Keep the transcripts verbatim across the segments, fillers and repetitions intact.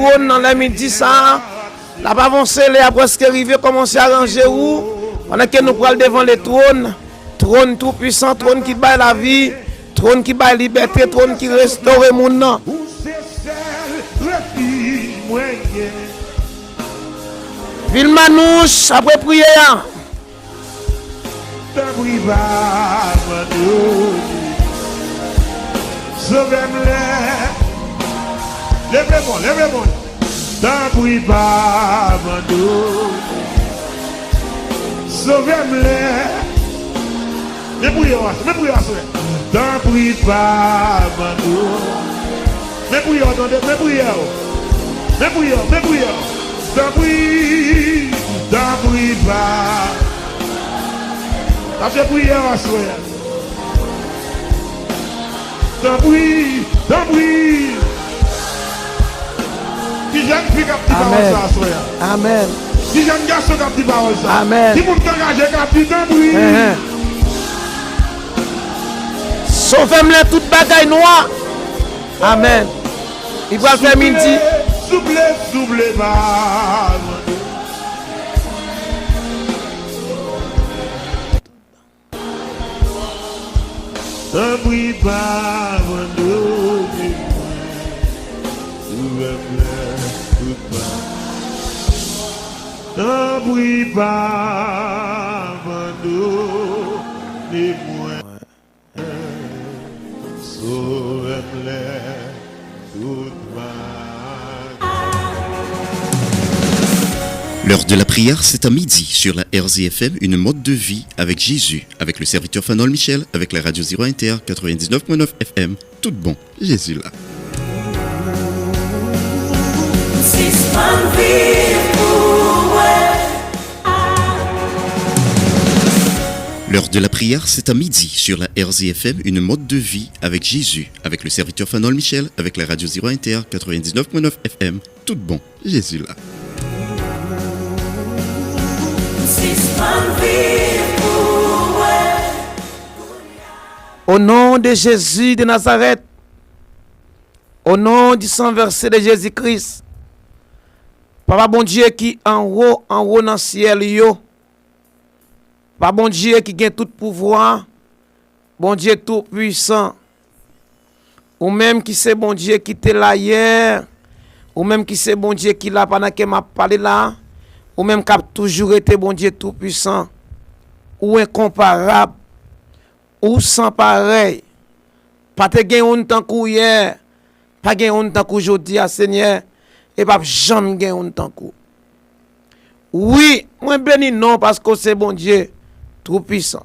Twòn nan lè midi sa a, l ap avanse, lè a prèske rive, kòmanse aranje ou, pandan ke nou pral devan le twòn, twòn toupwisan, twòn ki bay lavi, twòn ki bay libète, twòn ki restore moun nan. Ou se sèl refi mwen ye. Vilmanouch, apre priyè a. Tanpri pa abandone. Sove m lè. Leve bon, leve bon. Tanpri pa abandone. Sove m lè. Men priyè w, men priyè w aswè. Tanpri pa abandone. Men priyè w, tande, men priyè w. Men priyè w, men priyè w. Tanpri, tanpri pa. Sa se priyè w aswè a. Tanpri, tanpri. Ki jèn fi k ap di pawòl sa aswè a? Amèn. Ki jèn gason k ap di pawòl sa? Amèn. Ki moun k angaje k ap di tanpri? Enhen. Sove m lè tout bagay nwa. Amèn. Li pral fè midi. Souple, souple, souple, pa. Tanpri pa abandone mwen. Sove m lè tout pa. Tanpri pa abandone mwen. Sove m lè tout bagay. L'heure de la prière, c'est à midi sur la R Z F M, une mode de vie avec Jésus, avec le serviteur Fanol Michel, avec la radio Zéro Inter, quatre-vingt-dix-neuf point neuf F M. Tout bon, Jésus là. Sispann viv pou mwen. L'heure de la prière, c'est à midi sur la R Z F M, une mode de vie avec Jésus, avec le serviteur Fanol Michel, avec la radio Zéro Inter, quatre-vingt-dix-neuf point neuf F M. Tout bon, Jésus là. Sispann viv pou mwen. Au nom de Jésus de Nazareth, au nom du sang versé de Jésus-Christ, Papa Bondye ki anwo, anwo nan syèl yo, Papa Bondye ki gen tout pouvwa, Bondye toupwisan, ou menm ki se Bondye ki te la yè, ou menm ki se Bondye ki la pandan ke m ap pale la, ou menm k ap toujou rete Bondye toupwisan, ou enkonparab, ou san parèy. Pa te gen youn tankou w yè, pa gen youn tankou w jodi a, Senyè, e p ap janm gen youn tankou w. Wi, mwen beni non w paske w se Bondye toupwisan.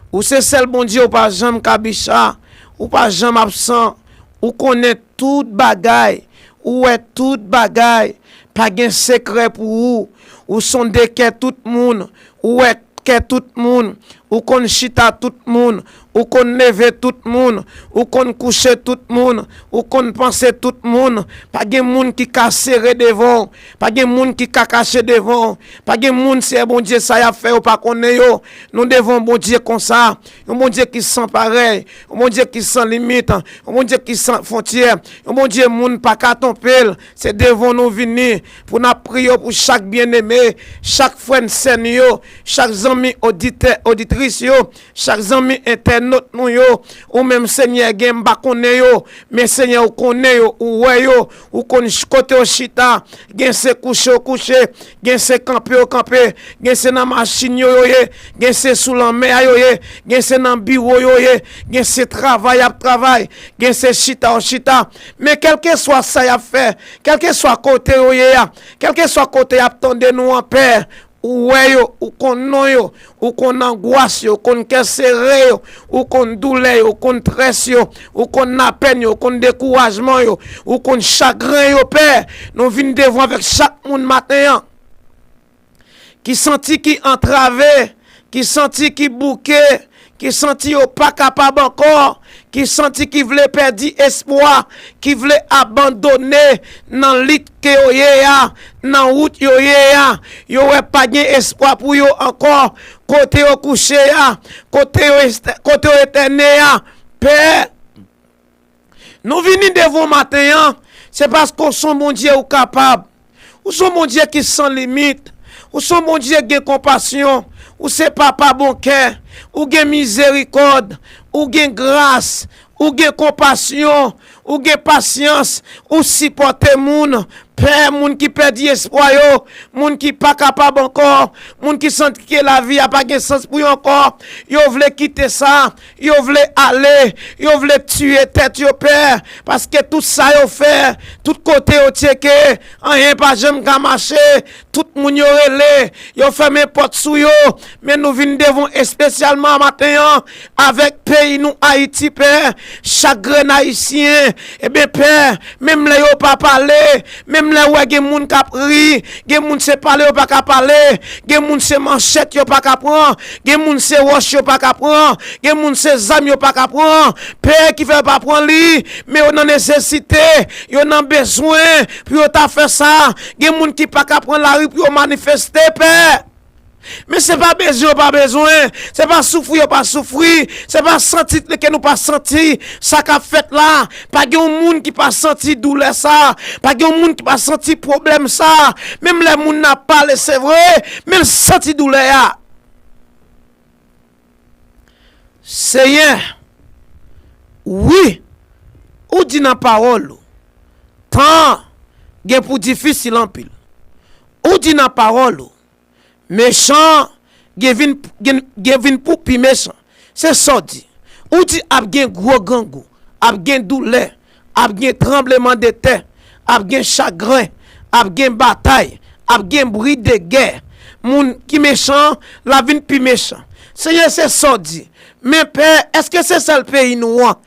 Ou se sèl Bondye, ou pa janm kabicha, ou pa janm absan, ou konnen tout bagay, ou wè tout bagay, pa gen sekrè pou ou, ou sonde kè tout moun, ou wè kè tout moun, ou konn chita tout moun, ou konn leve tout moun, ou konn kouche tout moun, ou konn panse tout moun. Pa gen moun ki ka sere devan w, pa gen moun ki ka kache devan w, pa gen moun, Seyè Bondye, sa y ap fè yo pa konnen yo. Nou devan yon Bondye konsa, yon Bondye ki san parèy, yon Bondye ki san limit, yon Bondye ki san fwontyè, yon Bondye moun pa ka twonpe l. Se devan w nou vini pou n ap priye pou chak byeneme, chak frè n sè n yo, chak zanmi oditè, oditris yo, chak zanmi entènot nou yo. Ou menm, Senyè, gen m pa konnen yo, men Senyè, ou konnen yo, ou wè yo, ou konn ch-, kote yo chita, gen se kouche yo kouche, gen se kanpe yo kanpe, gen se nan machin yo yo ye, gen se sou lanmè a yo ye, gen se nan biwo yo ye, gen se travay y ap travay, gen se chita yo chita. Men kèlkeswa sa y ap fè, kèlkeswa kote yo ye a, kèlkeswa kote y ap tande nou an, Pè, ou wè yo, ou konn non yo, ou konn angwas yo, ou konn kè sere yo, ou konn doulè yo, ou konn strès yo, ou konn lapèn yo, ou konn dekourajman yo, ou konn chagren yo, Pè. Nou vin devan avèk chak moun maten an ki santi ki antrave, ki santi ki bouke, ki santi yo pa kapab ankò, ki santi ki vle pèdi espwa, ki vle abandone nan lit ke yo ye a, nan wout yo ye a. Yo wè pa gen espwa pou yo ankò, kote yo kouche a, kote yo est-, kote yo entène a. Pè, nou vini devan w maten an, Se paske w se yon Bondye ou kapab. Ou se yon Bondye ki san limit. Ou se yon Bondye gen konpasyon. Ou se papa bon kè. Ou gen mizerikòd. Ou gen gras. Ou gen konpasyon. Ou gen pasyans. Ou sipòte moun. Pè, moun ki pèdi espwa yo, moun ki pa kapab ankò, moun ki santi ke lavi a pa gen sans pou yo ankò, yo vle kite sa, yo vle ale, yo vle tiye tèt yo, Pè, paske tout sa yo fè, tout kote yo tcheke, anyen pa janm ka mache, tout moun yo rele, yo fèmen pòt sou yo, men nou vin devan w espesyalman maten an, avèk peyi nou Ayiti, Pè, chak grenn Ayisyen, ebyen, Pè, menm lè yo pa pale, menm lè w wè gen moun k ap ri, gen moun se pale yo pa ka pale, gen moun se manchèt yo pa ka pran, gen moun se wòch yo pa ka pran, gen moun se zam yo pa ka pran, Pè, ki fè yo pa pran li, men yo nan nesesite, yo nan bezwen pou yo ta fè sa, gen moun ki pa ka pran lari pou yo manifeste, Pè. Men se pa bezwen yo pa bezwen, se pa soufri yo pa soufri, se pa santi ke nou pa santi sa k ap fèt la. Pa gen yon moun ki pa santi doulè sa, pa gen yon moun ki pa santi pwoblèm sa. Menm lè moun nan ap pale, se vre, men l santi doulè a. Senyè, wi, ou di nan pawòl ou, tan an gen pou difisil anpil. Ou di nan pawòl ou, mechan gen vin, gen, gen vin pou pi mechan. Se sa w di. Ou di ap gen gwo grangou, ap gen doulè, ap gen tranblemanntè, ap gen chagren, ap gen batay, ap gen bri de gè. Moun ki mechan an, l ap vin pi mechan. Senyè, se sa w di. Men, Pè, èske se sèl peyi nou an?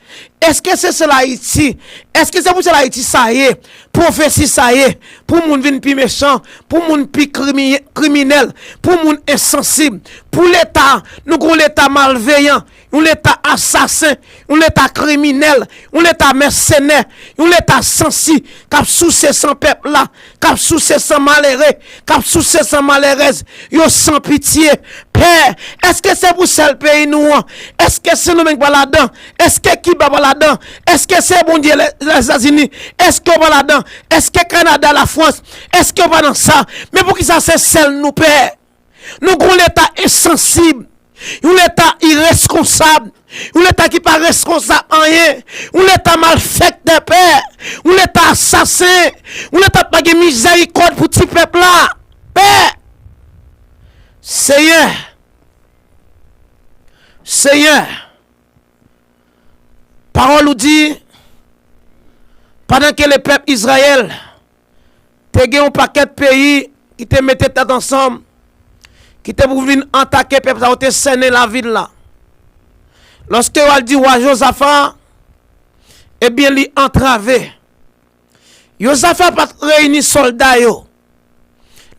Èske se sèl Ayiti? Èske se pou sèl Ayiti sa ye? Pwofesi sa ye? Pou moun vin pi mechan? Pou moun pi krimi-, kriminèl? Pou moun ensansib? Pou Leta, nou gon Leta malveyan, yon Leta asasen, yon Leta kriminèl, yon Leta mèsenè, yon Leta sansi k ap souse san pèp la, k ap souse san malere, k ap souse san malerèz, yo san pitye. Pè, èske se pou sèl peyi nou an? Èske Sendomeng pa ladan? Èske Kiba pa ladan? Èske se Bondye Lè-, Lèzetazini? Èske yo pa ladan? Èske Kanada, Lafrans? Èske yo pa nan sa? Men poukisa se sèl nou, Pè? Nou gon Leta ensansib, yon Leta ireskonsab, yon Leta ki pa reskonsab anyen, yon Leta malfektè, Pè, yon Leta asasen, yon Leta pa gen mizerikòd pou ti pèp la, Pè. Senyè, Senyè, pawòl ou di, pandan ke le pèp Izrayèl te gen yon pakèt peyi ki te mete tèt ansanm, ki te pou vin atake pèp sa yo, te sènen lavil la. Lòske yo al di wa Jozafa, ebyen, li antrave. Jozafa pa t reyini sòlda yo.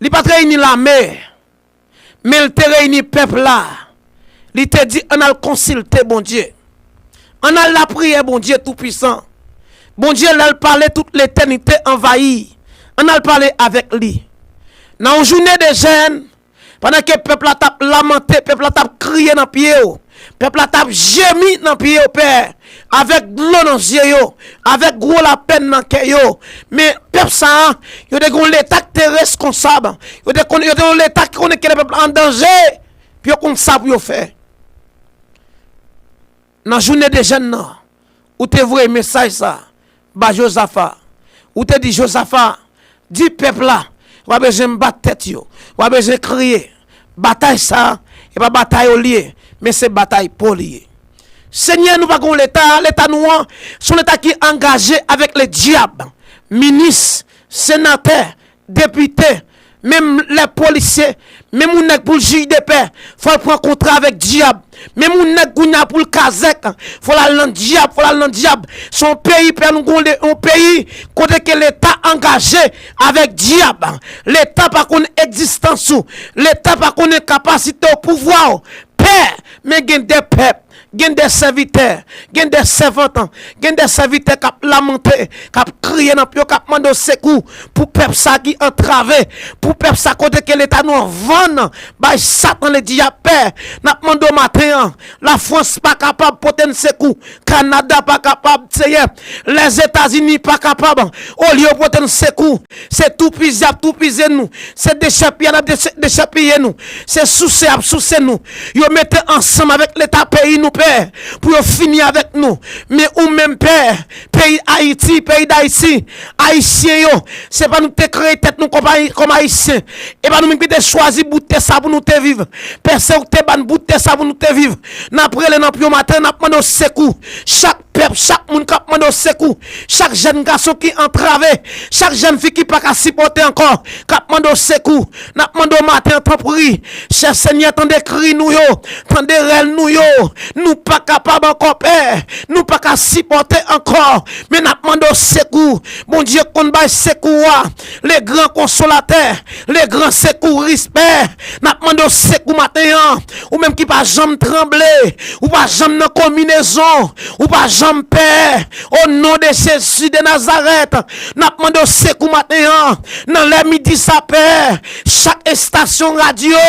Li pa t reyini lame. Men l te reyini pèp la. Li te di, ann al konsilte Bondye. Ann al lapriyè Bondye Toupisan. Bondye, lè l pale, tout letènite anvayi. Ann al pale avèk li. Nan yon jounen de jèn, pandan ke pèp la t ap lamante, pèp la t ap kriye nan pye yo, pèp la t ap jemi nan pye yo, Pè, avèk dlo nan zye yo, avèk gwo lapèn nan kè yo. Men pèp sa a, yo te gen yon Leta ki te reskonsab. Yo te konn, yo te yon Leta ki konnen ke pèp la an danje, pou yo konn sa pou yo fè. Nan jounen de jèn nan, ou te voye mesaj sa a ba Jozafa. Ou te di Jozafa, di pèp la, yo pa bezwen bat tèt yo, yo pa bezwen kriye. Batay sa a, e pa batay yo li ye, men se batay pa w li ye. Senyè, nou pa gon Leta, Leta nou an, se yon Leta ki angaje avèk le dyab. Minis, senatè, depite, menm lè polisye, menm yon nèg pou l jij de pè, fò l pran kontra avèk dyab. Menm yon nèg kounye a pou l kazèk, fò l al nan dyab, fò l al nan dyab. Se yon peyi, Pè, nou gon le-, yon peyi kote ke Leta angaje avèk dyab. Leta pa konn egzistans ou. Leta pa konnen kapasite w, pouvwa w. Pè, men gen de pèp, Gen de sèvitè, gen de sèvant, gen de sèvitè k ap lamante, k ap kriye nan pye yo, k ap mande w sekou pou pèp sa ki antrave, pou pèp sa kote ke Leta nou an vann bay Satan, ledyab pè. N ap mande w maten an, Lafrans pa kapab pote n sekou, Kanada pa kapab, Seyè, Lèzetazini pa kapab. Olye yo pote n sekou, se toupize y ap toupize nou, se dechèpiye y ap deche- dechepiye nou, se souse y ap souse nou. Yo mete ansanm avèk Leta peyi nou, Pè, pou yo fini avèk nou. Men ou menm, Pè, peyi Ayiti, peyi Dayiti, Ayisyen yo, se pa nou ki te kreye tèt nou kòm Ayi- kòm Ayisyen. E pa nou menm ki te chwazi bout tè sa pou nou te viv. Pè, se ou ki te ba n bout tè sa pou nou te viv. N ap rele nan pye w maten, n ap mande w sekou. Chak pèp, chak moun k ap mande w sekou, chak jèn gason ki antrave, chak jèn fi ki pa ka sipòte ankò, k ap mande w sekou, n ap mande w maten an, tanpri, chè Senyè, tande kri nou yo, tande rèl nou yo. Nou pa kapab ankò, Pè, nou pa ka sipòte ankò, men n ap mande w sekou. Bondye konn bay sekou a, le gran konsolatè, le gran sekouris, Pè, n ap mande w sekou maten an. Ou menm ki pa janm tranble, ou pa janm nan konminezon, ou pa janm pè. O non de Jezi de Nazarèt, n ap mande w sekou maten an. Nan lè midi sa, Pè, chak estasyon radyo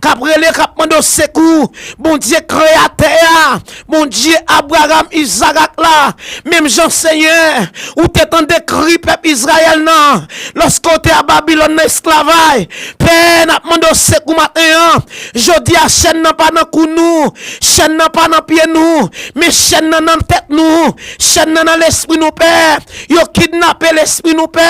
k ap rele, k ap mande w sekou, Bondye kreyatè a, Bondye Abraram, Izak ak la, menm jan, Senyè, ou te tande kri pèp Izrayèl nan, lòske w te a Babilòn nan esklavay. Pè, n ap mande w sekou maten an. Jodi a, chèn nan pa nan kou nou, chèn nan pa nan pye nou, men chèn nan nan tèt nou, chèn nan nan lespri nou, Pè. Yo kidnape lespri nou, Pè.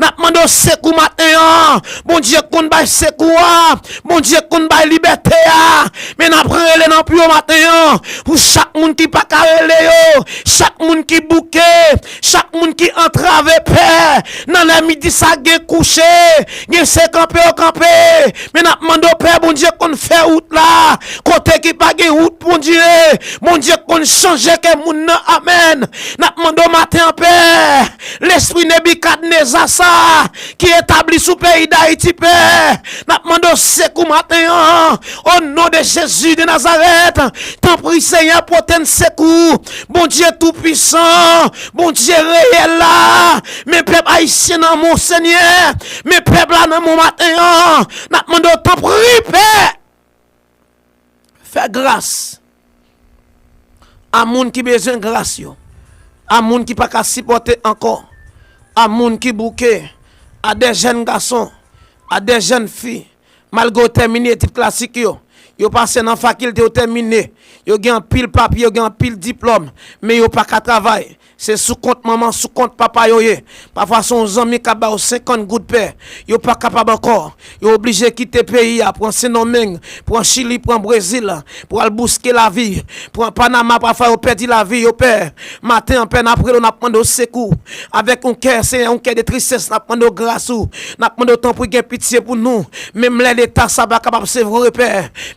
N ap mande w sekou maten an. Bondye konn bay sekou a. Bondye konn bay libète a. Men n ap rele nan pye w maten an pou chak moun ki pa ka rele yo, chak moun ki bouke, chak moun ki antrave, Pè. Nan lè midi sa, gen kouche, gen se kanpe yo kanpe. Men n ap mande w, Pè, Bondye konn fè wout la. Kote ki pa gen wout, Bondye, Bondye konn chanje kè moun nan. Amèn. N ap mande w maten an, Pè, lespri Nebikadneza sa ki etabli sou peyi Dayiti, Pè, n ap mande w sekou maten an, o non de Jezi de Nazarèt. Tanpri, Senyè, pote n sekou. Bondye toupisan, Bondye reyèl la, men pèp ayisyen nan men w, Senyè, men pèp la nan men w maten an. N ap mande w, tanpri, Pè, fè gras a moun ki bezwen gras yo, a moun ki pa ka sipòte ankò, a moun ki bouke, a de jèn gason, a de jèn fi, malgre yo tèmine etid klasik yo, yo pase nan fakilte, yo tèmine, yo gen anpil papye, yo gen anpil diplòm, men yo pa ka travay. Se sou kont manman, sou kont papa yo ye. Pafwa se yon zanmi k ap ba yo senkant goud, Pè. Yo pa kapab ankò. Yo oblije kite peyi a, pran Sendomeng, pran Chili, pran Brezil, pou al bouske lavi, pran Panama, pafwa yo pèdi lavi yo, Pè. Maten an, Pè, n ap rele w, n ap mande w sekou. Avèk yon kè, Senyè, yon kè de tristès, n ap mande w gras ou. N ap mande w, tanpri, gen pitye pou nou. Menm lè Leta sa pa kapab, se vre, Pè,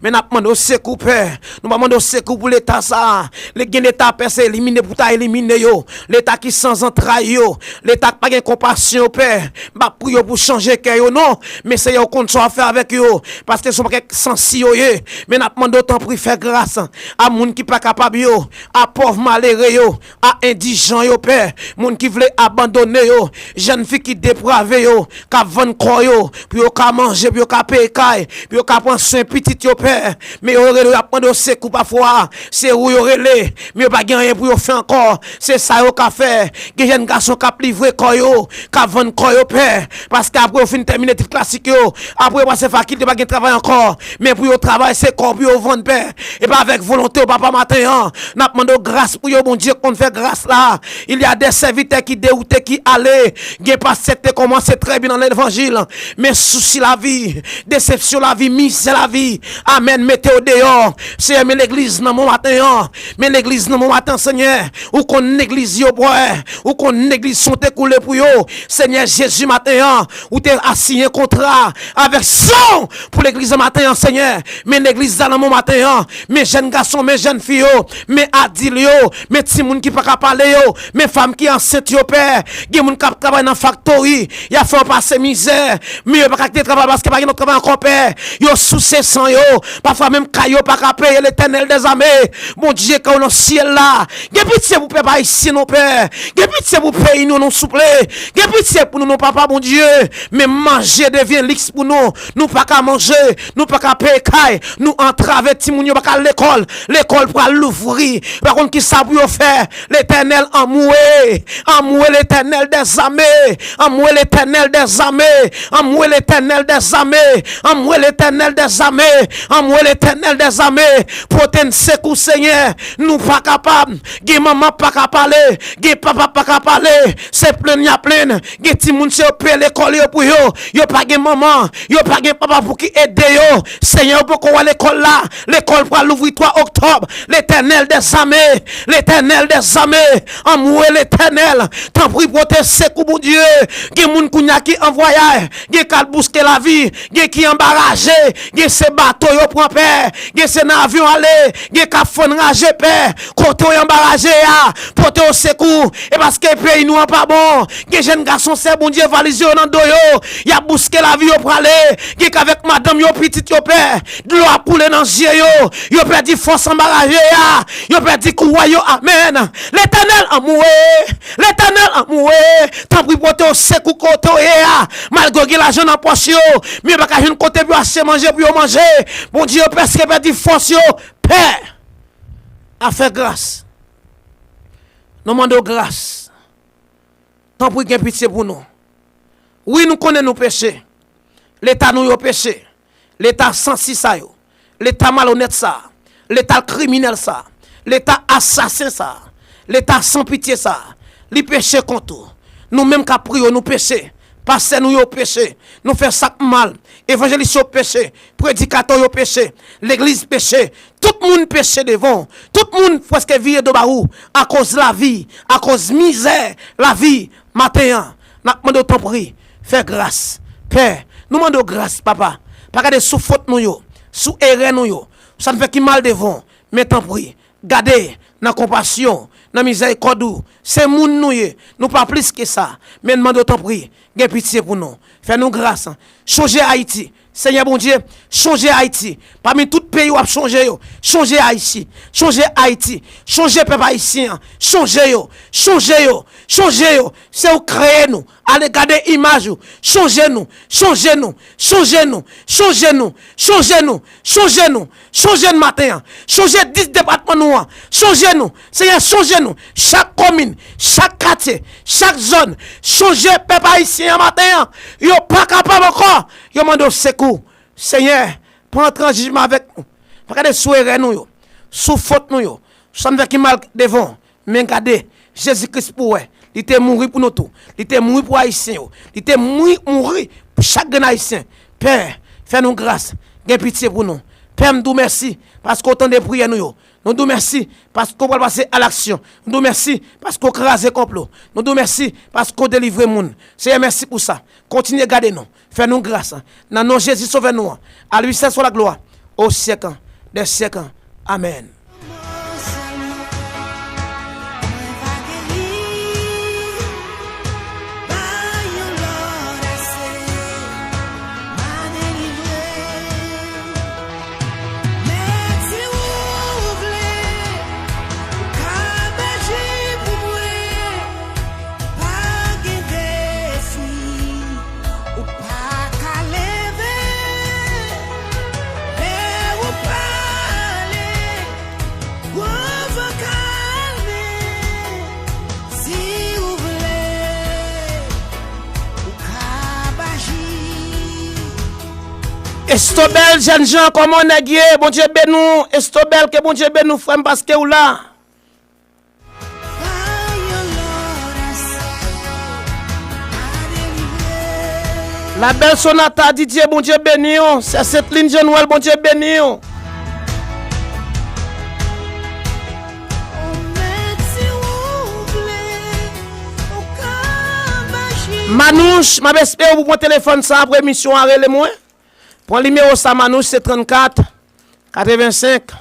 men n ap mande w sekou, Pè. Nou pa mande w sekou pou Leta sa a. Lè gen Leta, Pè, se elimine pou ta elimine yo. Leta ki san zantray yo, Leta ki pa gen konpasyon yo, Pè, m pa priye w pou chanje kè yo, non. Men, Senyè, ou konn sa w ap fè avèk yo, paske se yon pakèt sansi yo ye. Men n ap mande w, tanpri, fè gras a moun ki pa kapab yo, a pòv malere yo, a endijan yo, Pè, moun ki vle abandone yo, jèn fi ki deprave yo, k ap vann kò yo, pou yo ka manje, pou yo ka peye kay, pou yo ka pran swen pitit yo, Pè. Men yo rele w, y ap mande w sekou pafwa. Se ou yo rele, men yo pa gen anyen pou yo fè ankò. Se sa yo ka fè. Gen jèn gason k ap livre kò yo, k ap vann kò yo, Pè. Paske apre yo fin tèmine etid klasik yo, apre yo pase fakilte, pa gen travay ankò. Men pou yo travay, se kò pou yo vann, Pè. E pa avèk volonte w, Papa, maten an. N ap mande w gras pou yo, Bondye konn fè gras la. Il y a des serviteurs ki dewoute, ki ale. Gen pastè ki te kòmanse trè byen nan levanjil. Men sousi lavi, desepsyon lavi, mizè lavi. Amèn, mete yo deyò. Seyè, men legliz nan men w maten an. Men legliz nan men w maten an, Senyè. Ou konn legliz yo bwè, ou konn negliz san te koule pou yo. Senyè Jezi, maten an, ou te asiyen kontra avèk san pou legliz an maten an, Senyè. Men legliz la nan men w maten an, men jèn gason, men jèn fi yo, men adil yo, men timoun ki pa ka pale yo, men fanm ki ansent yo, Pè. Gen moun k ap travay nan faktori, y ap fè yo pase mizè, men yo pa ka kite travay paske pa gen lòt travay ankò, Pè. Yo souse san yo, pafwa menm kay yo pa ka peye, Letènèl dèzame. Bondye, kè w nan syèl la, gen pitye pou pèp ayisyen, non, Pè. Gen pitye pou peyi nou, non, souple. Gen pitye pou nou, non, Papa Bondye. Men manje devyen liks pou nou. Nou pa ka manje, nou pa ka peye kay, nou antrave, timoun yo pa ka al lekòl. Lekòl pral louvri, yo pa konn kisa pou yo fè. Letènèl anmwe, anmwe Letènèl dèzame, anmwe Letènèl dèzame, anmwe Letènèl dèzame, anmwe Letènèl dèzame, anmwe Letènèl dèzame. Pote n sekou, Senyè, nou pa kapab. Gen manman pa ka pale, gen papa pa ka pale, se plenn y ap plenn. Gen timoun se yo peye lekòl yo pou yo, yo pa gen manman, yo pa gen papa pou ki ede yo. Senyè, yo poko wè lekòl la, lekòl pral louvri twa oktòb. Letènèl dèzame, Letènèl dèzame, anmwe Letènèl, tanpri pote sekou, Bondye. Gen moun kounye a ki an vwayaj, gen k al bouske lavi, gen ki anbaraje, gen se bato yo pran, Pè, gen se nan avyon ale, gen k ap fann raje, Pè. Kote w anbaraje a, pote yo sekou. E paske peyi nou an pa bon. Gen jèn gason, sè, Bondye, valiz yo nan do yo, y ap bouske lavi yo prale. Gen k avèk madanm yo, pitit yo, Pè. Dlo ap koule nan zye yo. Yo pèdi fòs anbaraje a. Yo pèdi kouway yo. Amèn. Letènèl anmwe. Letènèl anmwe. Tanpri pote yo sekou kote w ye a. Malgre yo gen lajan nan pòch yo, men yo pa ka jwenn kote pou yo achte manje pou yo manje. Bondye, yo prèske pèdi fòs yo. Pè, a fè gras. Nou mande w gras. Tanpri, gen pitye pou nou. Wi, nou konnen nou peche. Leta nou yo peche. Leta sansi sa yo. Leta malonèt sa. Leta kriminèl sa. Leta asasen sa. Leta san pitye sa. Li peche kont ou. Nou menm k ap priye w, nou peche. Pastè nou yo peche. Nou fè sa k mal. Evanjelis yo peche. Predikatè yo peche. Legliz peche. Tout moun peche devan w. Tout moun prèske vire do ba ou akoz lavi, akoz mizè lavi. Maten an, n ap mande w tanpri, fè gras. Pè, nou mande w gras, Papa. Pa gade sou fot nou yo, sou erè nou yo, sa n fè ki mal devan w. Men tanpri, gade nan konpasyon, nan mizèrikòd ou. Se moun nou ye, nou pa plis ke sa. Men n mande w tanpri, gen pitye pou nou. Fè nou gras. Chonje Ayiti. Senyè Bondye, chonje Ayiti. Pami tout peyi w ap chonje yo, chonje Ayiti. Chonje Ayiti. Chonje pèp ayisyen an. Chonje yo. Chonje yo. Chonje yo. Se ou kreye nou. Ale gade imaj ou. Chonje nou. Chonje nou. Chonje nou. Chonje nou. Chonje nou. Chonje nou. Chonje n maten an. Chonje dis depatman nou an. Chonje nou. Senyè, chonje nou. Chak komin, chak katye, chak zòn. Chonje pèp ayisyen an maten an. Yo pa kapab ankò. Yo mande w sekou. Senyè, pran tranjijman avèk nou. Pa gade sou erè nou yo, sou fot nou yo, sa n fè ki mal devan w. Men gade, Jezi Kris pou w wè. Li te mouri pou nou tou. Li te mouri pou Ayisyen yo. Li te mouri, mouri pou chak grenn Ayisyen. Pè, fè nou gras. Gen pitye pou nou. Pè, m di w mèsi paske w tande priyè nou yo. Nou di w mèsi paske w pral pase alaksyon. Nou di w mèsi paske w kraze konplo. Nou di w mèsi paske w delivre moun. Senyè, mèsi pou sa. Kontinye gade nou. Fè nou gras. Nan non Jezi, Sovè nou an. A lui seul soit la gloire, au siècle des siècles. Amèn. Estobèl, jènjan, kòman nèg ye? Bondye beni w. Estobèl, ke Bondye beni w, frè m, paske w la. La bèl Sonata Didier, Bondye beni w. Sè Sentlin Jean Noël, Bondye beni w. Manouch, m ap espere w pou pran telefòn sa apre emisyon an, rele mwen. Pran nimewo sa, Manouch, se trannkat katrevensenk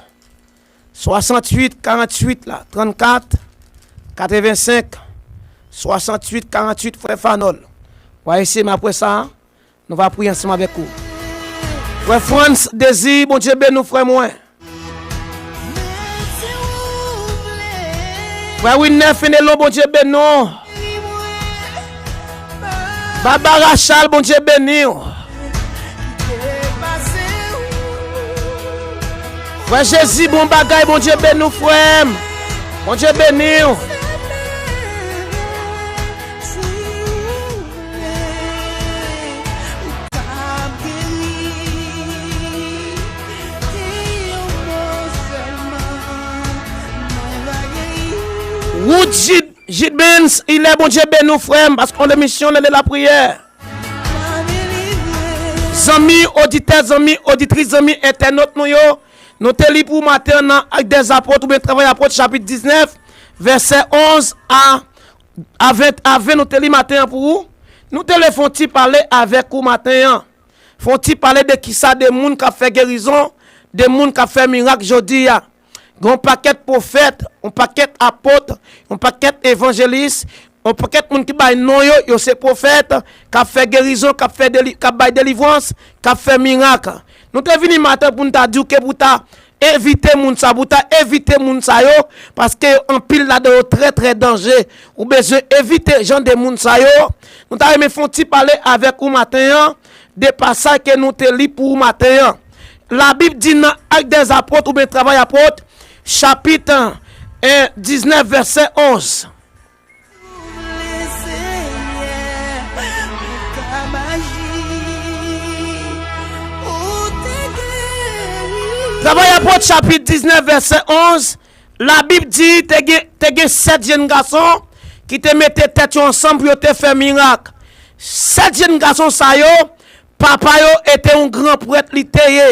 swasanntuit karanntuit la. Trannkat katrevensenk swasanntuit karanntuit, frè Fanòl. W a eseye m apre sa, nou va priye ansanm avèk ou. Frè Frantz Dezi, Bondye beni w, frè mwen. Frè Winner Fenelon, Bondye beni w. Barbara Charles, Bondye beni w. Frè Jezi, bon bagay, Bondye beni w, frè m. Bondye beni w. Wood Gid-, Gidbens, ilè, Bondye beni w, frè m, paske w nan emisyon, nan lapriyè. Zanmi oditè, zanmi oditris, zanmi entènot nou yo, nou te li pou maten an nan Actes des Apôtres oubyen Travay Apot, chapit diznèf, vèsè onz a, a ven, a ven, nou te li maten an pou ou. Nou te vle fè yon ti pale avèk ou maten an. Fè yon ti pale de kisa de moun k ap fè gerizon, de moun k ap fè mirak jodi a. Gen yon pakèt pwofèt, yon pakèt apot, yon pakèt evanjelis, yon pakèt moun ki bay non yo, yo se pwofèt, k ap fè gerizon, k ap fè deli-, k ap bay delivrans, k ap fè mirak. Nou te vini maten pou n ta di w ke pou ta evite moun sa, pou ta evite moun sa yo, paske yo anpil ladan yo trè, trè danje. Ou bezwen evite jan de moun sa yo. Nou ta renmen fè yon ti pale avèk ou maten an, de pasaj ke nou te li pou ou maten an. Labib di nan Actes des Apôtres oubyen Travay Apot, chapit, eh, diznèf, vèsè onz. Travay Apot, chapit diznèf, vèsè onz, Labib di te gen, te gen sèt jenn gason ki te mete tèt yo ansanm pou yo te fè mirak. Sèt jenn gason sa yo, papa yo ete yon gran prèt li te ye.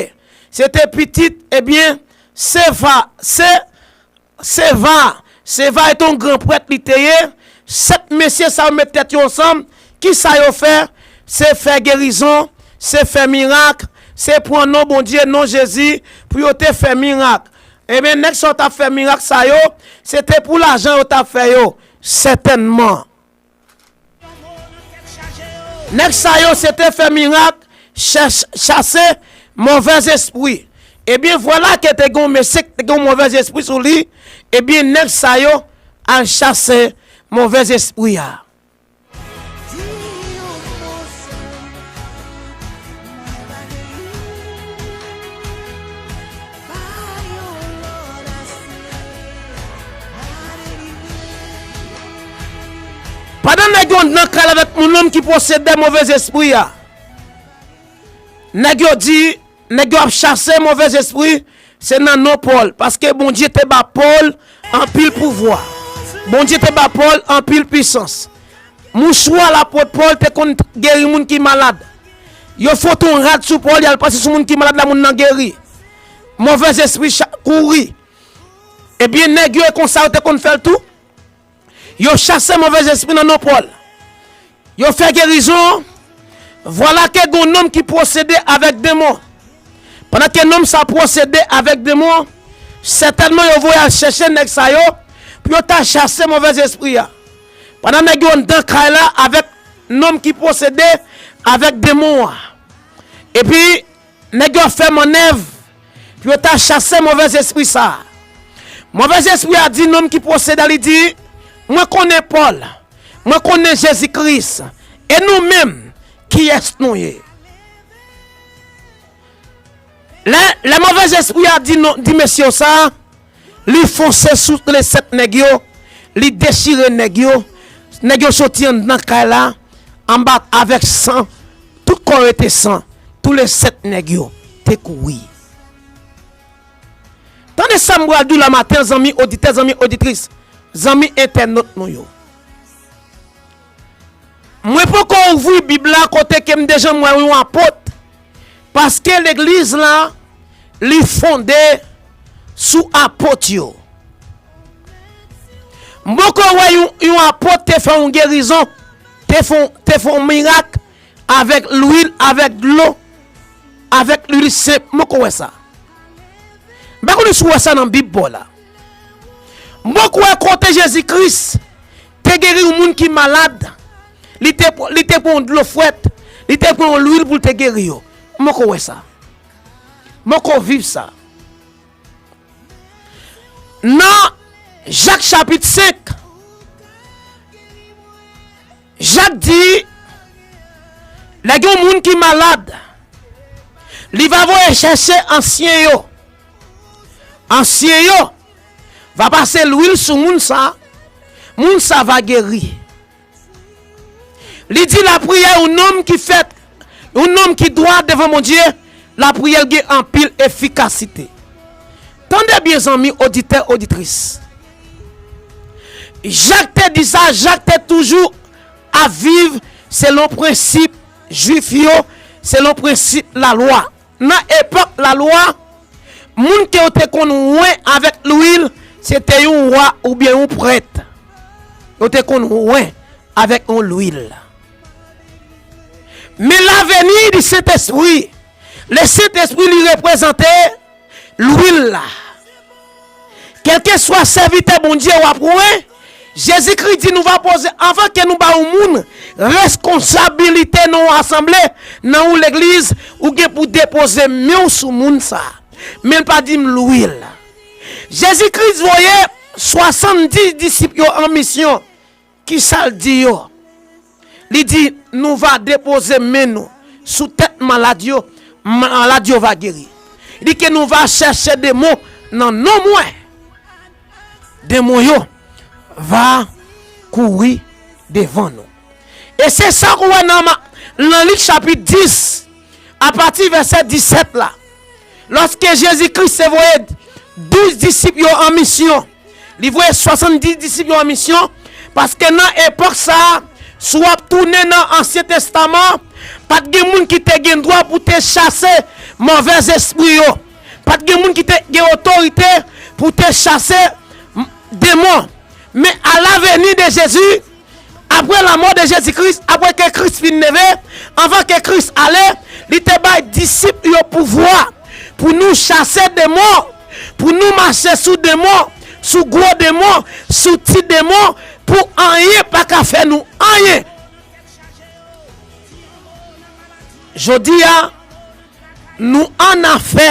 Se te pitit, ebyen, Seva, se, Seva, Seva ete yon gran prèt li te ye. Sèt mesye sa yo met tèt yo ansanm, kisa yo fè? Se fè gerizon, se fè mirak, se pran non Bondye, non Jezi, pou yo te fè mirak. Ebyen, nèg sa yo t ap fè mirak sa yo, se te pou lajan yo t ap fè yo, sètènman. Nèg sa yo, se te fè mirak, chèch-, chase movèzespri. Ebyen, vwala ke te gen yon mesye ki te gen yon movèzespri sou li, ebyen, nèg sa yo al chase movèzespri a. Pandan nèg yo nan kay la avèk yon nonm ki posede movèzespri a, nèg yo di, nèg yo ap chase movèzespri, se nan non Pòl, paske Bondye te ba Pòl anpil pouvwa. Bondye te ba Pòl anpil pisans. Mouchwa lapot Pòl te konn geri moun ki malad. Yo fout yon rad sou Pòl, y al pase sou moun ki malad la, moun nan geri. Movèzespri cha-, kouri. Ebyen, nèg yo, e konsa yo te konn fè l tou. Yo chase movèzespri nan non Pòl. Yo fè gerizon. Vwala ke gon nonm ki posede avèk demon. Pandan ke nonm sa posede avèk demon, sètènman yo voye al chèche nèg sa yo pou yo ta chase movèzespri a. Pandan nèg yo anndan kay la avèk nonm ki posede avèk demon an. Epi, nèg yo ap fè mannèv pou yo ta chase movèzespri sa a. Movèzespri a di nonm ki posede a, li di, "Mwen konnen Pòl, mwen konnen Jezi Kris, e nou menm, kiyès nou ye?" Lè, lè movèzespri a di non, di mesye yo sa, li fonse sou le sèt nèg yo, li dechire nèg yo, nèg yo soti anndan kay la, anba avèk san, tout kò yo te san, tou le sèt nèg yo te kouri. Tande sa m pral di w la maten, zanmi oditè, zanmi oditris, zanmi entènot nou yo. Mwen poko ouvri Bib la kote ke m deja m wè yon apot. Paske legliz la, li fonde sou apot yo. M poko wè yon, yon apot te fè yon gerizon, te fè, te fè yon mirak avèk lwil, avèk dlo, avèk lwil senp. M poko wè sa. M pa konnen si w wè sa nan Bib pa w la. M poko wè kote Jezi Kris te geri yon moun ki malad. Li te, li te pran yon dlo frèt, li te pran yon lwil pou l te geri yo. M poko wè sa. M poko viv sa. Nan Jak chapit senk, Jak di, lè gen yon moun ki malad, li va voye chèche ansyen yo. Ansyen yo va pase lwil sou moun sa, moun sa va geri. Li di lapriyè yon nonm ki fèt, yon nonm ki dwa devan Bondye, lapriyè l gen anpil efikasite. Tande byen zanmi oditè, oditris. Jak te di sa, Jak te toujou ap viv selon prensip jwif yo, selon prensip lalwa. Nan epòk lalwa, moun ke yo te konn wen avèk lwil, se te yon wa oubyen yon prèt. Yo te konn wen avèk yon lwil. Men laveni di Sentespri, le Sentespri li reprezante lwil la. Kèlkeswa sèvitè Bondye w ap wen, Jezikri di nou va poze, anvan ke nou ba yon moun reskonsabilite nan yon asanble, nan yon legliz, ou gen pou depoze men w sou moun sa. Men l pa di m lwil. Jezikri voye swasanndis disip yo an misyon. Kisa l di yo? Li di, nou va depoze men nou sou tèt malad yo, malad yo va geri. Li di ke nou va chèche demon nan non mwen. Demon yo va kouri devan nou. E se sa ou wè nan ma-, nan Lik chapit dis, apati vèsè disèt la. Lòske Jezi Kris te voye douz disip yo an misyon, li voye swasanndis disip yo an misyon, paske nan epòk sa a, si w ap tounen nan Ansyen Testaman, pa t gen moun ki te gen dwa pou te chase movèzespri yo. Pa t gen moun ki te gen otorite pou te chase m-, demon. Men alaveni de Jezi, apre lanmò de Jezi Kris, apre ke Kris fin leve, anvan ke Kris ale, li te bay disip yo pouvwa pou nou chase demon, pou nou mache sou demon, sou gwo demon, sou ti demon, pou anyen pa ka fè nou anyen. Jodi a, nou annafè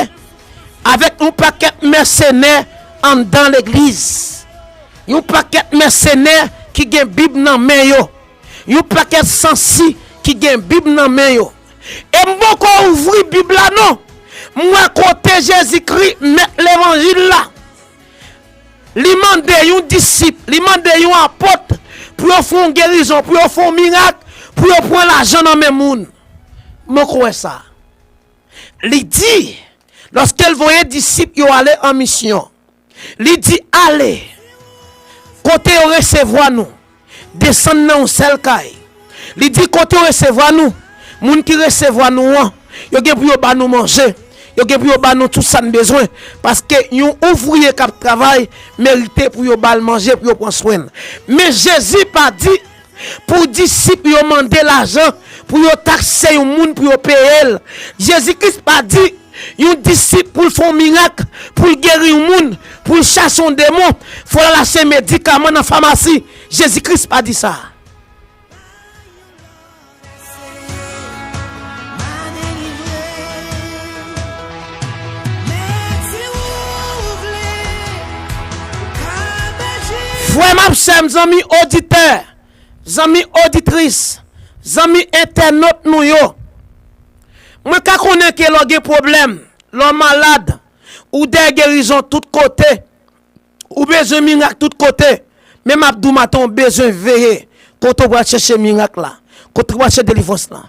avèk yon pakèt mèsenè anndan legliz. Yon pakèt mèsenè ki gen Bib nan men yo. Yon pakèt sansi ki gen Bib nan men yo. E m poko ouvri Bib la non. M wè kote Jezikri, mèt levanjil la, li mande yon disip, li mande yon apot pou yo fè yon gerizon, pou yo fè yon mirak, pou yo pran lajan nan men moun. M poko wè sa. Li di, lòske l voye disip yo ale an misyon, li di, ale kote yo resevwa nou, desann nan yon sèl kay. Li di, kote yo resevwa nou, moun ki resevwa nou an, yo gen pou yo ba nou manje, yo gen pou yo ba nou tout sa n bezwen, paske yon ouvriye k ap travay merite pou yo ba l manje, pou yo pran swen l. Men Jezi pa di pou disip yo mande lajan pou yo takse yon moun pou yo peye l. Jezi Kris pa di yon disip pou l fè yon mirak, pou l geri yon moun, pou l chase yon demon, fò l al achte medikaman nan famasi. Jezi Kris pa di sa. Frè m ak sè m, zanmi oditè, zanmi oditris, zanmi entènot nou yo, mwen ka konnen ke lè w gen pwoblèm, lè w malad, ou dèyè gerizon tout kote, ou bezwen mirak tout kote, men m ap di w maten w bezwen veye kote w pral chèche mirak la, kote w pral chèche delivrans la.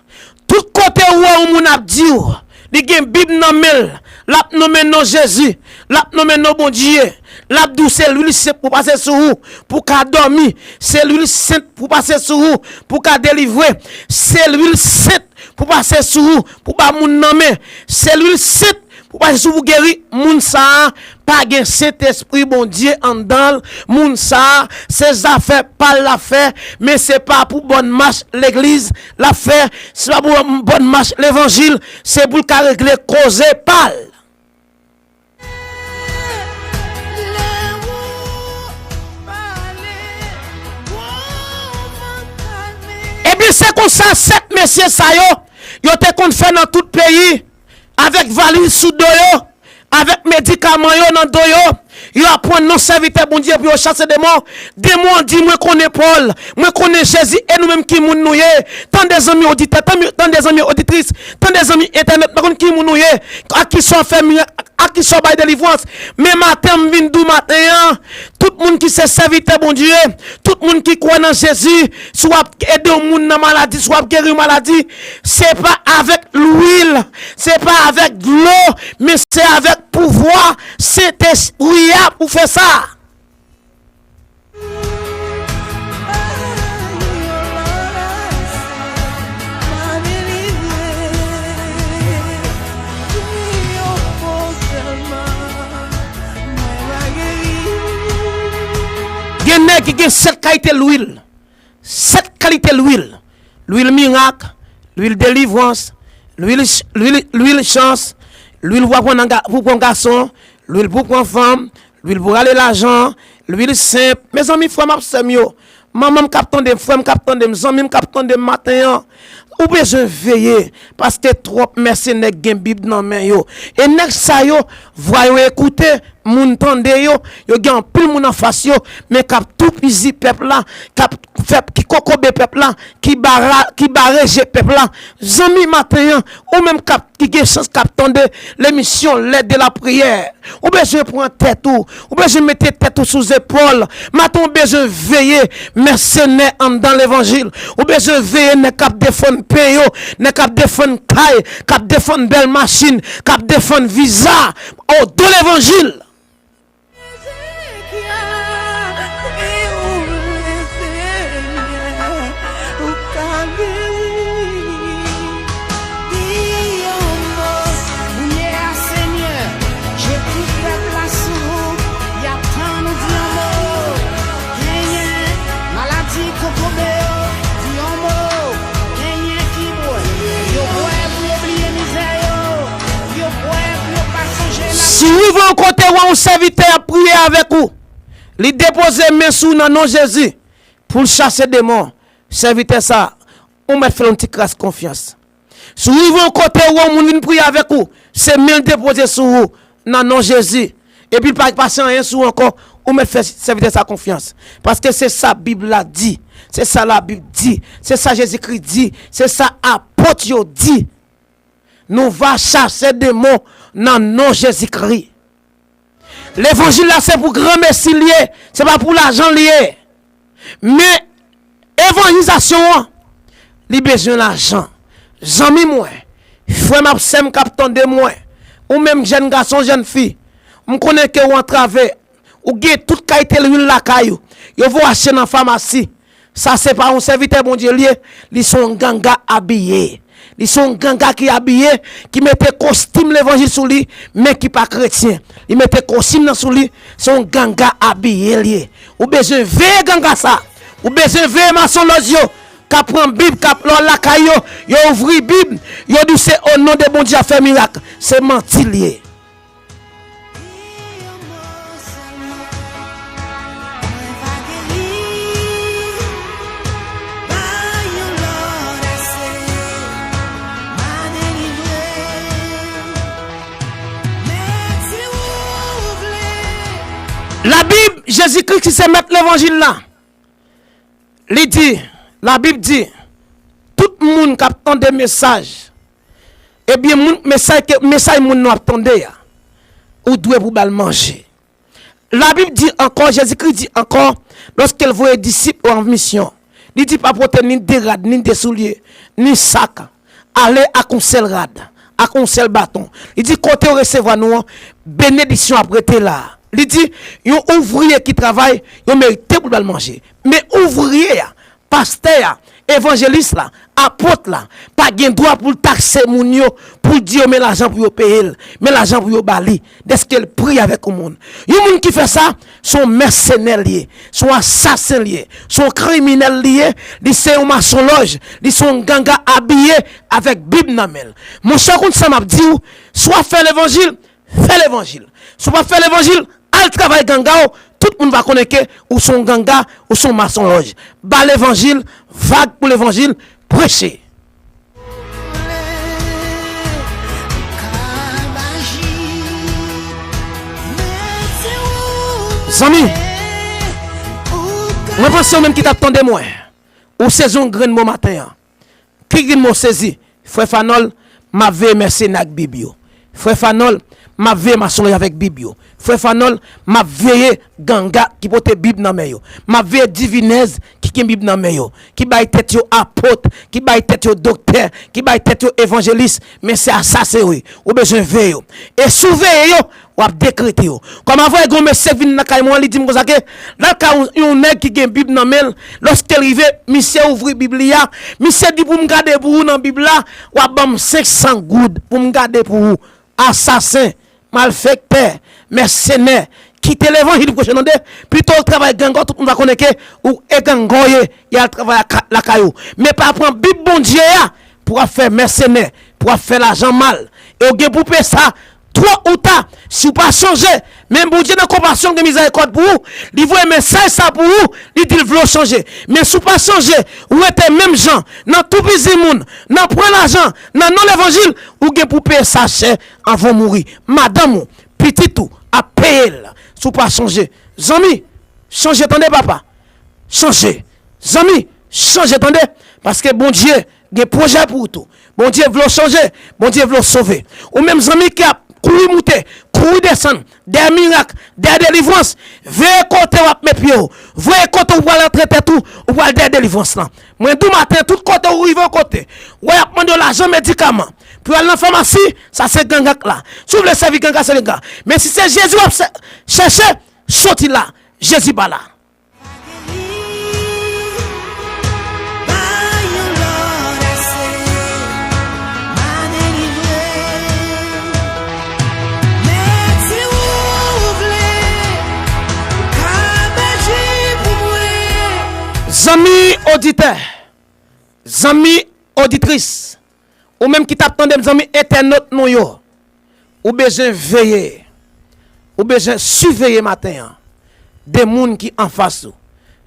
Tout kote ou wè yon moun ap di w, li gen Bib nan men l, l ap nonmen non Jezi, l ap nonmen non Bondye, l ap di w se lwil sent pou pase sou ou, pou w ka dòmi, se lwil sent pou pase sou ou, pou w ka delivre, se lwil sent pou pase sou ou, pou ba moun nan men, se lwil sent Pou pase sou pou geri, moun sa a pa gen Sentespri Bondye anndan l. Moun sa a, se zafè pa l l ap fè, men se pa pou bòn mach legliz l ap fè, se pa pou bòn mach levanjil, se pou l ka regle koze pa l. Ebyen, se konsa, sèt mesye sa yo, yo te konn fè nan tout peyi, avèk valiz sou do yo, avèk medikaman yo nan do yo, yo ap pran non sèvitè Bondye pou yo chase demon. Demon an di, "Mwen konnen Pòl, mwen konnen Jezi, e nou menm ki moun nou ye?" Tande zanmi oditè, tande, tande zanmi oditris, tande zanmi entènèt, pa konn ki moun nou ye, ak ki sa w fè mirak, ak ki sa w bay delivrans. Men maten, m vin di w maten an, tout moun ki se sèvitè Bondye, tout moun ki kwè nan Jezi, si w ap ede yon moun nan maladi, si w ap geri yon maladi, se pa avèk lwil, se pa avèk dlo, men se avèk pouvwa Sentespri a pou fè sa. Gen nèg ki gen sèt kalite lwil. Sèt kalite lwil. Lwil mirak, lwil delivrans, lwil ch-, lwil, lwil chans, lwil pou pran nan ga-, pou pran gason, lwil pou pran fanm, lwil pou rale lajan, lwil senp. Mezanmi, frè m ak sè m yo, manman m k ap tande m, frè m k ap tande m, zanmi m k ap tande m maten an, ou bezwen veye, paske twòp mèsenè gen Bib nan men yo. E nèg sa yo, vwa yo ekoute, moun tande yo, yo gen anpil moun anfas yo, men k ap toupizi pèp la, k ap fè, ki kokobe pèp la, ki bara-, ki bare je pèp la. Zanmi maten an, ou menm k ap, ki gen chans k ap tande lemisyon Lè de la Priyè, ou bezwen pran tèt ou, ou bezwen mete tèt ou sou zepòl. Maten ou bezwen veye mèsenè anndan levanjil. Ou bezwen veye nèg k ap defann pen yo, nèg k ap defann kay, k ap defann bèl machin, k ap defann viza. O do levanjil. Maladi kokobe yo, di yon mo. Genyen ki bwè. Yo bwè pou yo bliye mizè yo. Yo bwè pou yo pa sonje la. Si w rive yon kote, w wè yon sèvitè ap priye avèk ou, li depoze men sou w nan non Jezi pou l chase demon, sèvitè sa, ou mèt fè l yon ti kras konfyans. Si w rive yon kote, w wè yon moun vin priye avèk ou, se men l depoze sou ou nan non Jezi, epi l pa pase anyen sou ou ankò, ou mèt fè sèvitè sa konfyans. Paske se sa Bib la di, se sa Labib di, se sa Jezikri di, se sa apot yo di. Nou va chase demon nan non Jezikri. Levanjil la se pou granmesi l ye, se pa pou lajan l ye. Men evanjelizasyon an, li bezwen lajan. Zanmi mwen, frè m ak sè m k ap tande mwen, ou menm jèn gason, jèn fi, m konnen ke w antrave, ou gen tout kalite lwil lakay ou, yo voye achte nan famasi. Sa se pa yon sèvitè Bondye l ye, li se yon ganga abiye. Li se yon ganga ki abiye, ki mete kostim levanjil sou li, men ki pa kretyen. Li mete kostim nan sou li, se yon ganga abiye l ye. Ou bezwen veye ganga sa. Ou bezwen veye masonlòj yo, k ap pran Bib, k ap lò lakay yo, yo ouvri Bib, yo di se o non de Bondye ap fè mirak. Se manti l ye. Labib, Jezikri ki se mèt levanjil la, li di, Labib di, tout moun k ap tande mesaj, ebyen, moun, mesaj ke, mesaj moun nan ap tande a, ou dwe pou ba l manje. Labib di ankò, Jezikri di ankò, lòske l voye disip yo an misyon, li di, pa pote ni de rad, ni de soulye, ni sak. Ale ak yon sèl rad, ak yon sèl baton. Li di, kote yo resevwa nou an, benediksyon ap rete la. Li di, yon ouvriye ki travay, yo merite pou l ba l manje. Men ouvriye a, pastè a, Evanjelis la, apot la, pa gen dwa pou l takse moun yo, pou l di yo men lajan pou yo peye l, men lajan pou yo ba li, dèske l pri avèk yon moun. Yon moun ki fè sa, se yon mèsenè l ye, se yon asasen l ye, se yon kriminèl li ye, li se yon masonlòj, li se yon ganga abiye avèk Bib nan men l. Monchè, w konn sa m ap di w, si w ap fè levanjil, fè levanjil. Si w p ap fè levanjil, al travay ganga w, tout moun va konnen ke ou se yon ganga, ou se yon masonlòj. Ba levanjil vag pou levanjil, preche. Zanmi, mwen panse ou menm ki t ap tande mwen, ou sezi yon grenn mo maten an. Ki grenn mo sezi? Frè Fanòl, m ap veye mèsenè ak Bib yo. Frè Fanòl, m ap veye masonlòj avèk Bib yo. Frè Fanòl, m ap veye ganga ki pote Bib nan men yo. M ap veye divinèz ki gen Bib nan men yo, ki bay tèt yo apot, ki bay tèt yo doktè, ki bay tèt yo evanjelis, men se asasen yo ye. Ou bezwen veye yo. E si w veye yo, w ap dekrete yo. Kòm avwè gen yon mesye k vin nan kay mwen, li di m konsa ke l al kay yon, yon nèg ki gen Bib nan men l. Lòske l rive, misye ouvri Bib li a. Misye di pou m gade pou ou nan Bib la, w ap ban m senk san goud pou m gade pou ou. Asasen, malfektè, mèsenè, kite levanjil preche tande. Pito w travay ganga w, tout moun va konnen ke ou e ganga w ye, y al travay lakay ou. Men pa pran Bib Bondye a pou w ap fè mèsenè, pou w ap fè lajan mal. E w gen pou peye sa, two ou ta, si w pa chanje, men Bondye nan konpasyon l gen mizèrikòd pou ou, li voye mesaj sa pou ou, li di l vle w chanje. Men si w pa chanje, ou rete menm jan, nan toupizi moun, nan pran lajan, nan non levanjil, ou gen pou peye sa chè anvan w mouri. Madanm ou, pitit ou ap peye l si w pa chanje. Zanmi, chanje tande papa. Chanje. Zanmi, chanje tande. Paske Bondye gen pwojè pou ou tou. Bondye vle w chanje. Bondye vle w sove. Ou menm zanmi ki ap kouri moute, kouri desann, dèyè mirak, dèyè delivrans, veye kote w ap met pye w. Veye kote w pral antre tèt ou, ou pral dèyè delivrans lan. Mwen di w maten, tout kote ou rive yon kote, wè y ap mande w lajan medikaman. Pou y al nan famasi, sa se ganga k la. Si w vle sèvi ganga, sèvi ganga. Men si se Jezi w ap chèche, soti la. Jezi pa la. Zanmi oditè, zanmi oditris, ou menm ki t ap tande m, zanmi entènot nou yo, ou bezwen veye. Ou bezwen siveye maten an de moun ki anfas ou,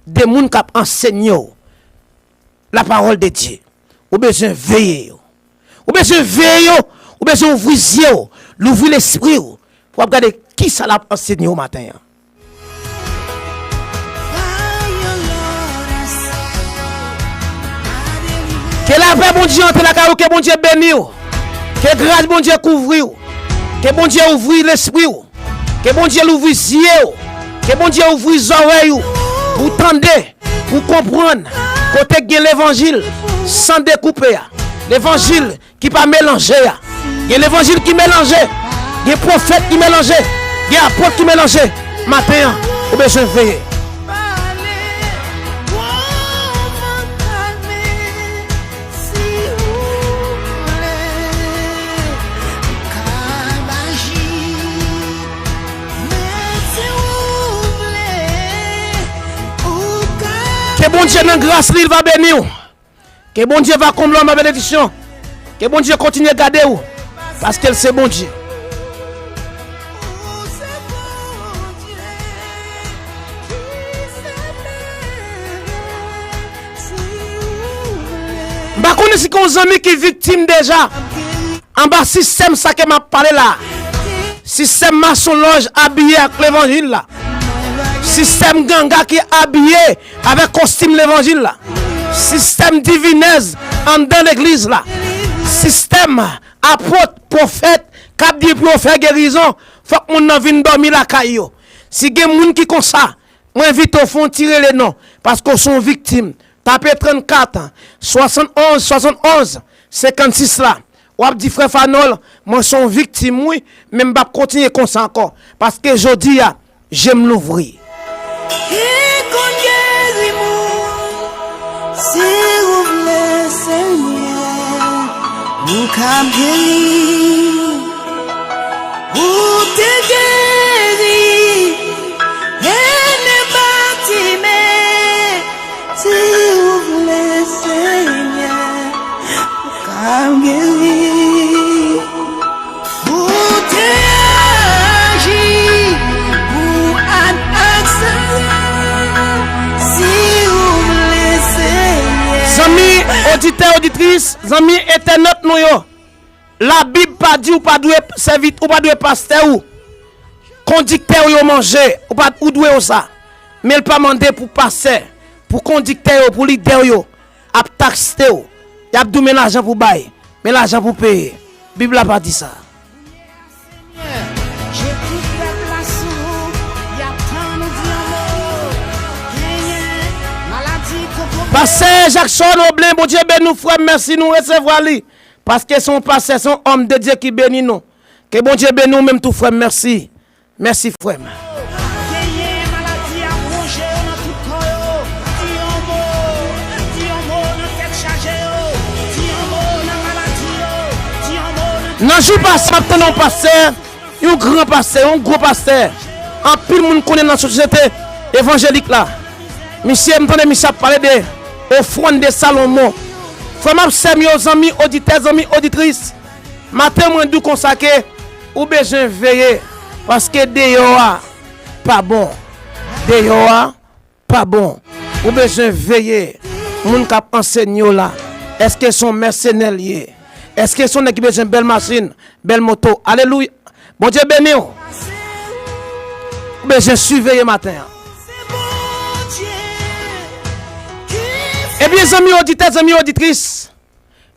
de moun k ap ansenye w la parole de Dieu. Ou bezwen veye yo. Ou bezwen veye yo. Ou bezwen ouvri zye w, louvri lespri w, pou w ap gade kisa l ap ansenye w maten an. Ke lapè Bondye antre lakay ou, ke Bondye beni w. Ke gras Bondye kouvri w. Ke Bondye ouvri lespri w. Ke Bondye louvri zye w. Ke Bondye ouvri zòrèy ou. Pou w tande, pou w konprann kote k gen levanjil san dekoupe a. Levanjil ki pa melanje a. Gen levanjil ki melanje. Gen pwofèt ki melanje. Gen apot ki melanje. Maten an, ou bezwen veye. Ke Bondye nan gras li, l va beni w. Ke Bondye va konble w anba benediksyon. Ke Bondye kontinye gade w. Paske l se Bondye. M pa konnen si gen yon zanmi ki viktim deja anba sistèm sa ke m ap pale la. Sistèm masonlòj abiye ak levanjil la. Sistèm ganga ki abiye avèk kostim levanjil la. Sistèm divinèz anndan legliz la. Sistèm apot, pwofèt k ap di pou yo fè gerizon, fòk moun nan vin dòmi lakay yo. Si gen moun ki konsa, mwen envite w fè yon ti rele non, paske w se yon viktim. Tape trannkat, swasannonz, swasannonz, senkannsis la. W ap di, Frè Fanòl, mwen se yon viktim, wi, men m p ap kontinye konsa ankò. Paske jodi a, je m louvri. Ki konn geri moun, si ou Ou ka geri, ou te geri Ene Batime. Si ou vle, Senyè, ou ka geri. Ou te aji pou Ann ak Sara. Si ou vle, Senyè. Zanmi oditè, oditris, zanmi entènot nou yo, Labib pa di ou pa dwe sèvi, ou pa dwe pastè ou, kondiktè ou yo manje, ou pa, ou dwe yo sa. Men l pa mande pou pastè, pou kondiktè yo, pou lidè yo ap takse w. Y ap di w men lajan pou bay, men lajan pou peye. Bib la pa di sa. Pastè Jackson Roblin, Bondye beni w, frè m, mèsi nou resevwa li. Paske se yon pastè, se yon òm de Dye ki beni nou. Ke Bondye beni w menm tou, frè m, mèsi. Mèsi, frè m. Genyen maladi ap wonje yo nan tout kò yo. Di yon mo, di yon mo nan tèt chaje yo. Di yon mo nan maladi yo. Di yon mo nan... Nan jou pase, m ap tande yon pastè, yon gran pastè, yon gwo pastè. Anpil moun konnen nan sosyete evanjelik la. Misye, m tande misye ap pale de ofrann de Salomon. Frè m ak sè m yo, zanmi oditè, zanmi oditris, maten mwen di w konsa ke ou bezwen veye, paske deyò a pa bon. Deyò a pa bon. Ou bezwen veye. Moun k ap ansenye w la, èske se yon mèsenè l ye? Èske se yon nèg ki bezwen bèl machin, bèl moto? Alelouya. Bondye beni w. Ou bezwen siveye maten an. Ebyen, zanmi oditè, zanmi oditris,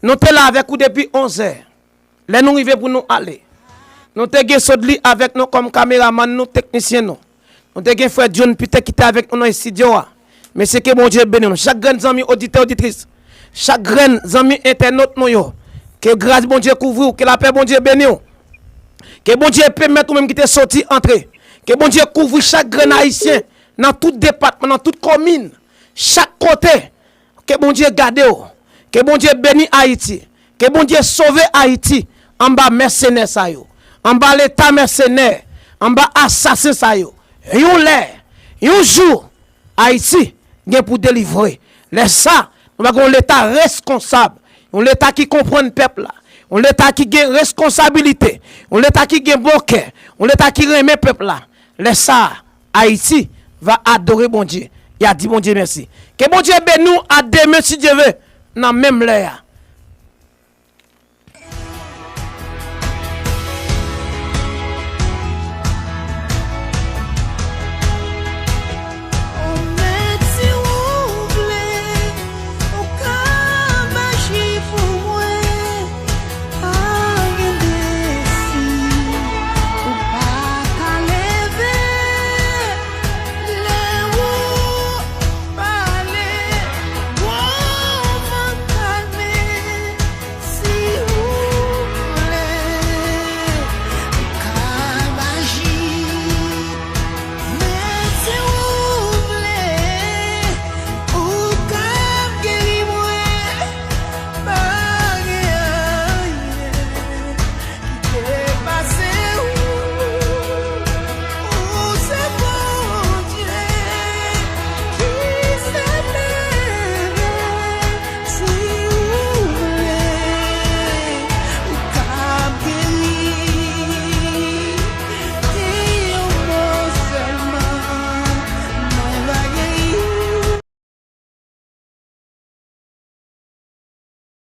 nou te la avèk ou depi onzè. Lè nou rive pou nou ale, nou te gen Sodli avèk nou kòm kameramann nou, teknisyen nou. Nou te gen frè John Peter ki te avèk nou nan estidyo a. Mesye, ke Bondye beni nou. Chak grenn zanmi oditè, oditris, chak grenn zanmi entènot nou yo, ke gras Bondye kouvri w, ke lapè Bondye beni w. Ke Bondye pèmèt ou menm ki te soti antre. Ke Bondye kouvri chak grenn ayisyen nan tout depatman, nan tout komin, chak kote. Ke Bondye gade w. Ke Bondye beni Ayiti. Ke Bondye sove Ayiti anba mèsenè sa yo, anba leta mèsenè, anba asasen sa yo. Yon lè, yon jou, Ayiti gen pou delivre. Lè sa, nou va gen yon leta reskonsab, yon leta ki konprann pèp la, yon leta ki gen reskonsabilite, yon leta ki gen bon kè, yon leta ki renmen pèp la. Lè sa, Ayiti va adore Bondye. Y a di Bondye mèsi. Ke Bondye beni w, a demen si Dye ve, nan menm lè a.